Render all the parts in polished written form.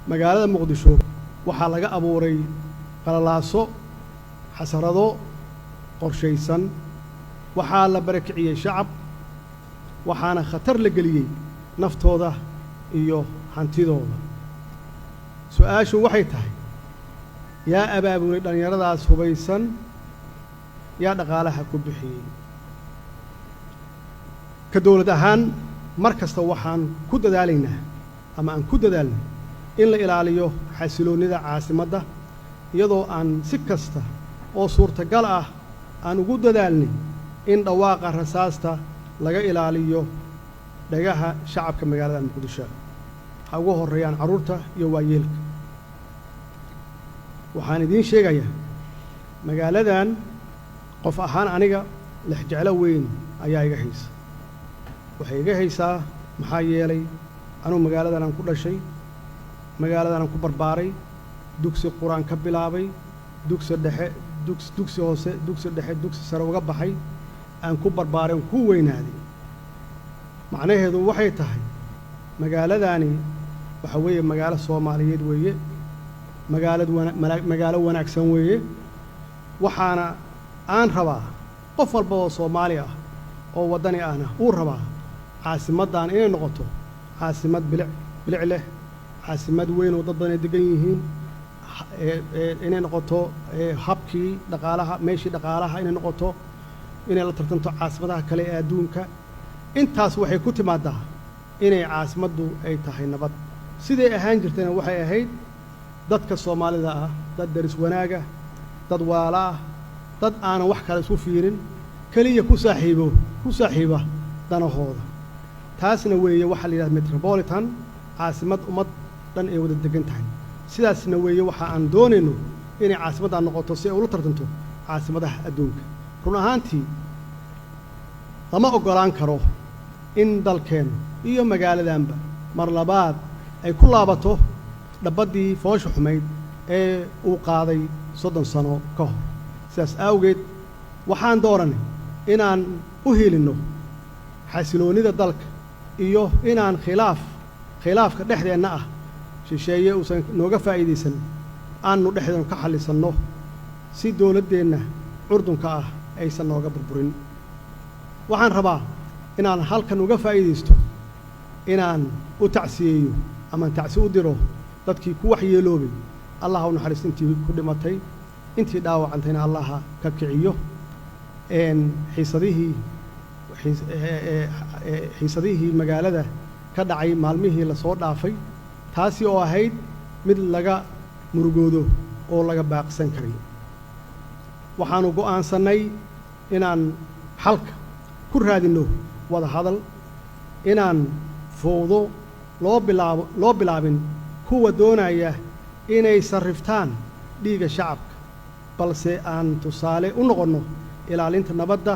Magaalada Muqdisho waxaa laga abuuray qalalaaso, xasarado qorshaysan. Waxaa la barakiciyey shacab, waxaana khatar la geliyey naftooda iyo hantidooda. Su-aashu waxay tahay: yaa abaabulay dhallinyaradaas hubaysan? Yaa dhaqaalaha ku bixiyey? Ka dowlad ahaan, mar kasta waxaan ku dadaalaynaa ama aan ku dadaalnay in la ilaaliyo xasiloonnida caasimadda, iyadoo aan si kasta oo suurtagal ah aan ugu dadaalnay in dhawaaqa rasaasta laga ilaaliyo dhagaha shacabka magaalada Muqdisho, ha ugu horreeyaan carruurta iyo waayeelka. Waxaan idiin sheegayaa, magaaladan qof ahaan aniga lexjeclo weyn ayaa iga haysa. Waxay iga haysaa maxaa yeelay anugu magaaladan aan ku dhashay, magaaladan aan ku barbaaray, dugsi Qur-aan ka bilaabay, dugsi dhexe, dugsi hoose, dugsi dhexe, dugsi sare uga baxay, aan ku barbaaray, aan ku weynaaday. Macnaheedu waxay tahay magaaladani waxa weeye magaalo Soomaaliyeed weeye, magaalad wana magaalo wanaagsan weeye. Waxaana aan rabaa qof walba oo Soomaali ah oo waddani ahna uu rabaa caasimaddan inay noqoto caasimad bilic leh, caasimad weyn oo dad badan ay degan yihiin, inay noqoto habkii dhaqaalaha, meeshii dhaqaalaha inay noqoto, inay la tartanto caasimadaha kale ee adduunka. Intaas waxay ku timaadaa inay caasimaddu ay tahay nabad. Siday ahaan jirtayna waxay ahayd dadka Soomaalida ah dad daris wanaaga, dad walaalo ah, dad aanan wax kale isku fiirin, keliya ku saaxiibo, ku saaxiiba danahooda. Taasna weeye waxaa la yidhahda metropolitan, caasimad ummad dhan ay wada degan tahay. Sidaasna weeye waxa aan doonayno inay caasimaddan noqoto, si ay ula tartanto caasimadaha adduunka. Run ahaantii, lama oggolaan karo in dalkeennu iyo magaaladanba mar labaad ay ku laabato dhabaddii foosha xumayd ee uu qaaday 30 sano ka hor. Sidaas awgeed waxaan dooranay inaan u hiilinno xasiloonnida dalka iyo inaan khilaafka dhexdeenna ah shisheeye uusan nooga faa'iidaysan, aannu dhexdeenu ka xallisanno, si dowladdeenna curdunka ah aysan nooga burburin. Waxaan rabaa inaan halkan uga faa'iidaysto inaan u tacsiyeeyo amaan tacsi u diro dadkii ku waxyeeloobay. Allah u naxariisto intii ku dhimatay, intii dhaawacantayna Allaha ka kiciyo. Xiisadihii magaalada ka dhacay maalmihii lasoo dhaafay, taasi oo ahayd mid laga murugoodo oo laga baaqsan karay, waxaannu go'aansannay inaan xalka ku raadinno wada hadal, inaan fowdo loo bilaabo loo bilaabin kuwa doonaya inay sarriftaan dhiigga shacabka, balse aan tusaale u noqonno ilaalinta nabadda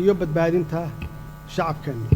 iyo badbaadinta shacabkeenna.